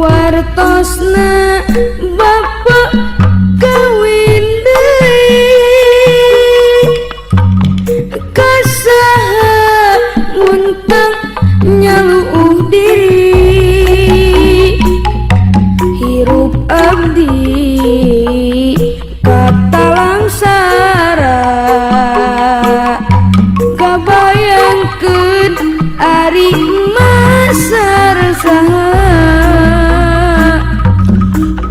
Wartosna bapak kawin deui ka saha muntang nyaluuh diri hirup abdi katalangsara kabayangkeun ari emas saha.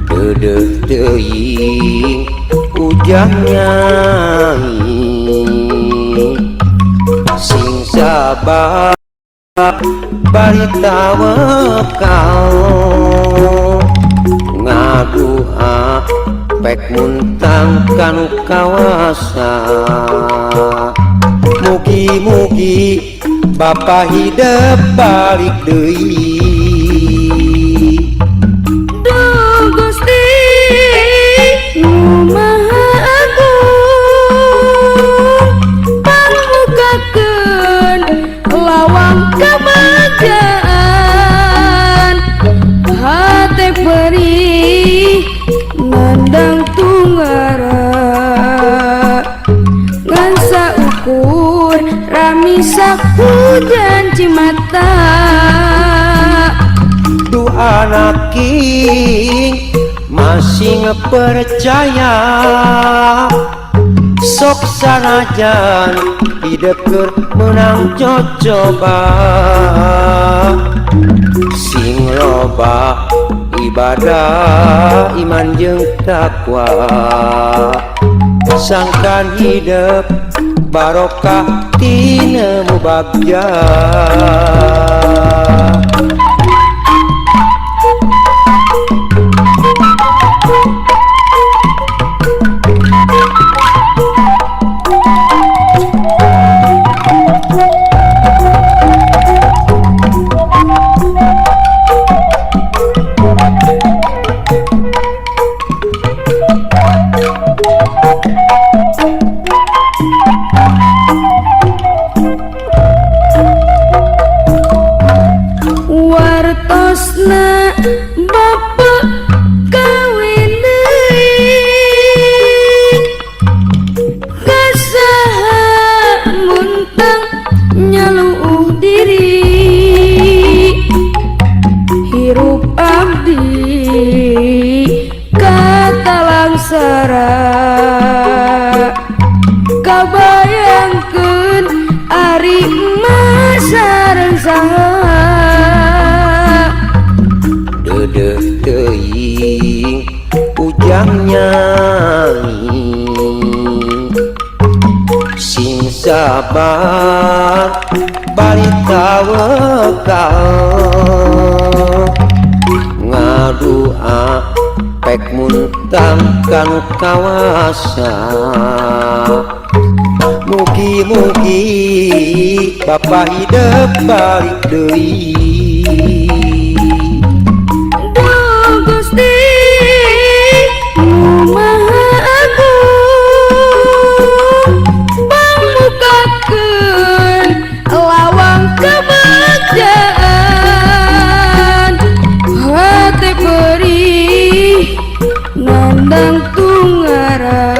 Deudeuh teuing ujang nyanyi sing sabar bari tawakal ngadu'a pek muntang kanu kawasa mugi-mugi bapa hidep balik deui. Duh Gusti nu Maha Agung, pangbukakeun lawang kebahagiaan, hate perih nandang tunggara ngan saukur rami sahujan cimata. Duh anak king masing percaya sok sanajan hidep keur meunang cocoba sing loba ibadah iman jeung takwa sangkan hidep barokah tina mubagja. Wartosna bapak kawin deui ka saha muntang nyaluuh diri hirup abdi katalangsara kabayangkeun ari emas sareng saha. Deudeuh teuing ujang nyanyi sing sabar bari tawakal ngadu'a pek muntang kanu kawasa mugi-mugi bapa hidep balik deui. Duh Gusti nu Maha Agung, pangbukakeun lawang kebahagiaan, hate perih nandang tunggara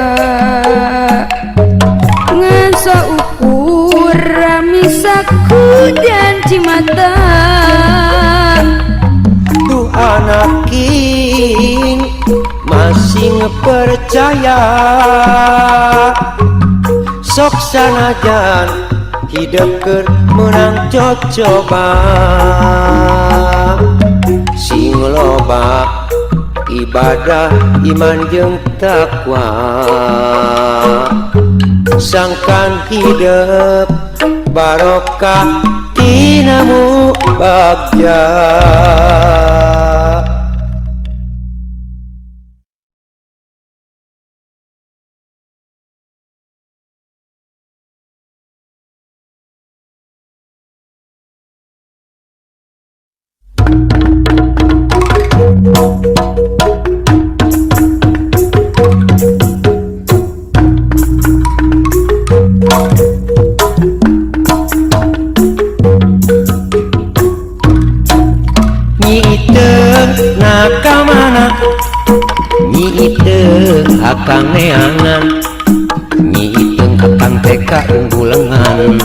ngan saukur rami sakujan cimata. Duh anak king masing percaya sok sanajan hidep keur meunang cocoba sing loba ibadah iman jeung takwa sangkan hidep barokah tina mubagja. akang neangan Nyi Iteung akang teh ka unggulengan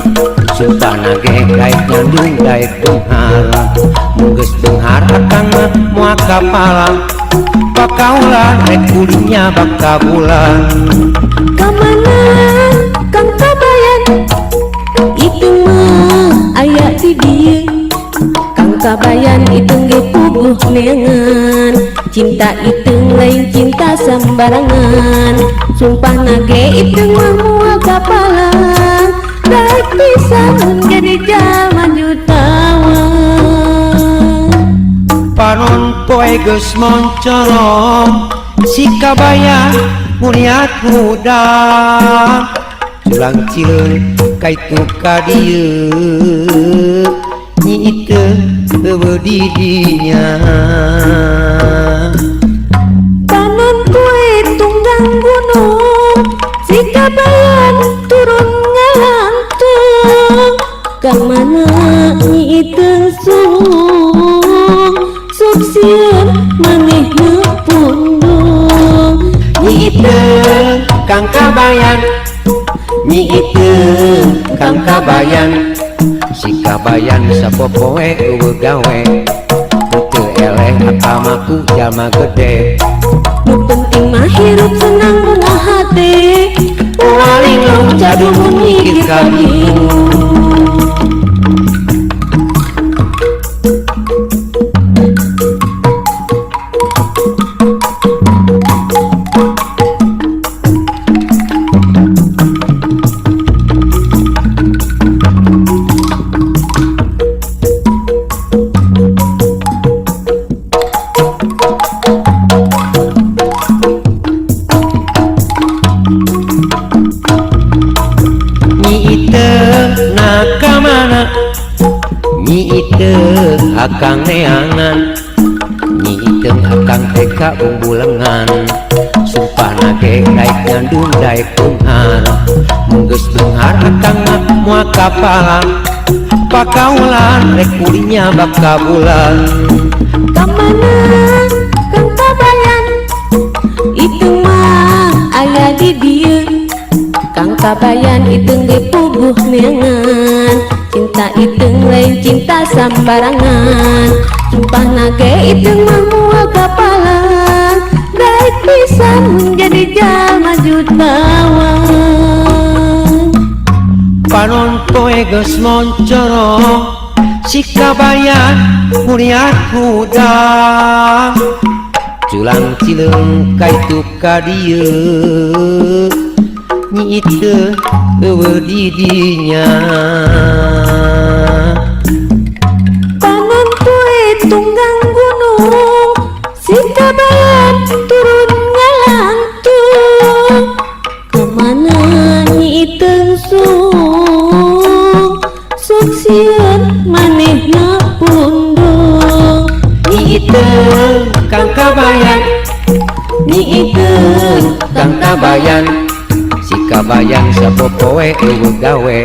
Sumpah nage daek nyandung daek beunghar Mun geus beunghar akang mah moal kapalang Pakaula rek kulinya baka bulan. Ka mana Kang Kabayan Iteung mah aya di dieu Kang Kabayan Iteung ge puguh neangan Cinta Iteung lain cinta sambarangan Sumpah nage Iteung mah moal kapalang Daek pisan mun jadi jalma jutawan. Panon poe geus moncorong si Kabayan nguriat hudang Culang cileung ka itu ka dieu Nyi Iteung eueuh di dinya. Panon poe tunggang gunung si Kabayan turun ngalantung Ka mana Nyi Iteung sung sok sieun manehna pundung. Nyi Iteung Kang Kabayan Nyi Iteung Kang Kabayan Si Kabayan sapopoe eueuh gawe Teu eleh akal mah ku jalma gede Nu penting mah hirup senang bungah hate Moal linglung cadu mun mikir ka bingung. Nyi Iteung na ka mana Nyi Iteung akang neangan Nyi Iteung akang teh ka bumbulengan Sumpah nage daek nyandung daek beunghar Mun geus beunghar akang mah moal kapalang Pakaulan rek kulinya baka bulan. Ka mana Kang Kabayan Iteung mah aya di dieu Kang Kabayan Iteung ge puguh neangan Cinta Iteung lain cinta sambarangan Sumpah nage Iteung mah moal kapalang Daek pisan mun jadi jalma jutawan. Panon poe geus moncorong si Kabayan nguriat hudang Culang cileung ka itu ka dieu Nyi Iteung eueuh di dinya. Panon poe tunggang gunung si Kabayan turun ngalantung Ka mana Nyi Iteung sung sok sieun manehna pundung. Nyi Iteung Kang Kabayan Nyi Iteung Kang Kabayan Si Kabayan sapopoe eueuh gawe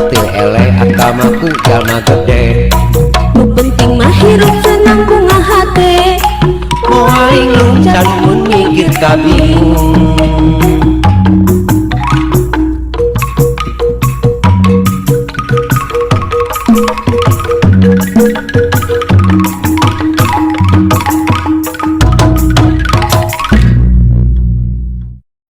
Teu eleh akal mah ku jalma gede Nu penting mah hirup senang bungah hate Moal linglung cadu mun mikir ka bingung.